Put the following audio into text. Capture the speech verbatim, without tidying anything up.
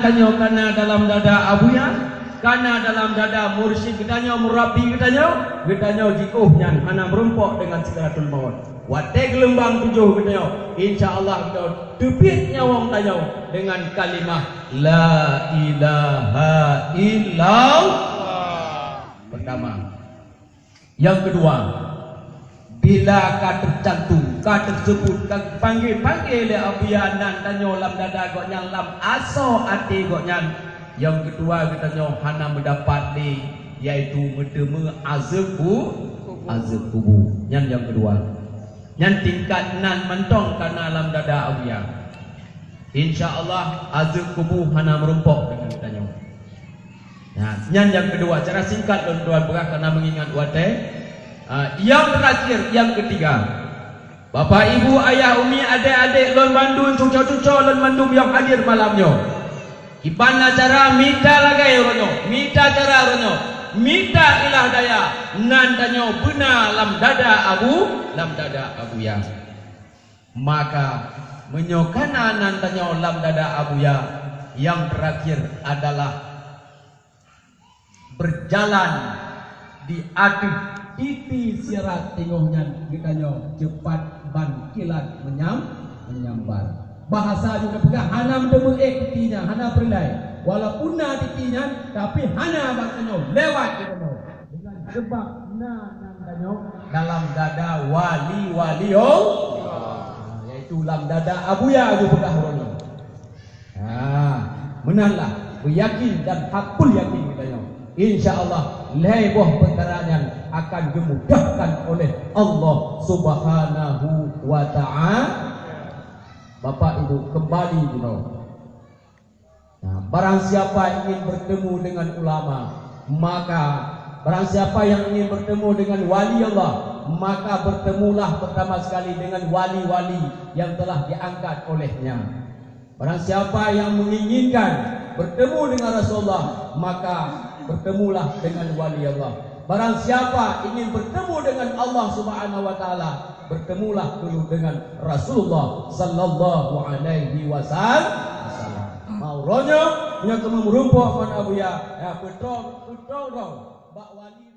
Tanyoe kana dalam dada Abuya, kana dalam dada mursyid geutanyoe, murabbi geutanyoe, geutanyoe jiôh nyan hana meurumpok deungon Sidratul Maut. Watée geulumbang tujoh geutanyoe, insya Allah geutanyoe teubiet nyawöng tanyoe deungon kalimah La ilaha illallah. Pertama. Nyang keudua, bila ka teucantum, ka teuseubut, ka geupanggé-panggé lé Abuya nan tanyoe lam dada gobnyan, lam asoe até gobnyan, nyang keudua geutanyoe hana meudapat lé, yaitu meuteumé azeueb ku-, azeueb kubu. Nyan nyang keudua. Nyan tingkat nan mantong kana lam dada Abuya. Insya Allah, azeueb kubu hana meurumpok deungon geutanyoe. Nah, nyan nyang keudua, cara singkat lôn tuan peugah karena mengingat watée. Ah, nyang terakhir, nyang ketiga. Bapak, ibu, ayah, umi, adék-adék lôn bandum, cuco-cuco lôn bandum nyang hadir malam nyoe. Kiban na cara mita lagée uroe nyoe, mita cara uroe nyoe, mita ilah daya nan tanyoe beuna lam dada Abu, lam dada Abuya. Maka, meunyoe kana nan tanyoe lam dada Abuya, nyang terakhir adalah berjalan di ateueh titi sirat, teungoh nyan geutanyoe cepat ban kilat meunyam-, meunyambar. Bahasa jih geupeugah hana meuteumeuék titi nyan, hana peureulée. Walaupun na titi nyan, tapi hana bak tanyoe lewat geutanyoe. Dengan sebab na nan tanyoe dalam dada wali-wali Allah, yaitu lam dada Abuya geupeugah uroe nyoe. Ha, meunanlah, beuyakin dan hakul yakin geutanyoe. Insya Allah, lhée boh peukara nyan akan dimudahkan oleh Allah Subhanahu wa Ta'ala. Bapak Ibu, kembali bunoe. Nah, barang siapa ingin bertemu dengan ulama, maka barang siapa yang ingin bertemu dengan wali Allah, maka bertemulah pertama sekali dengan wali-wali yang telah diangkat olehnya. Barang siapa yang menginginkan bertemu dengan Rasulullah, maka bertemulah dengan wali Allah. Barang siapa ingin bertemu dengan Allah Subhanahu wa Ta'ala, bertemulah dulu dengan Rasulullah sallallahu alaihi wasallam. Mau uroe nyoe, nyoe keumeung meurumpok ngon Abuya, ya, peutrok, peutrok dong bak wali.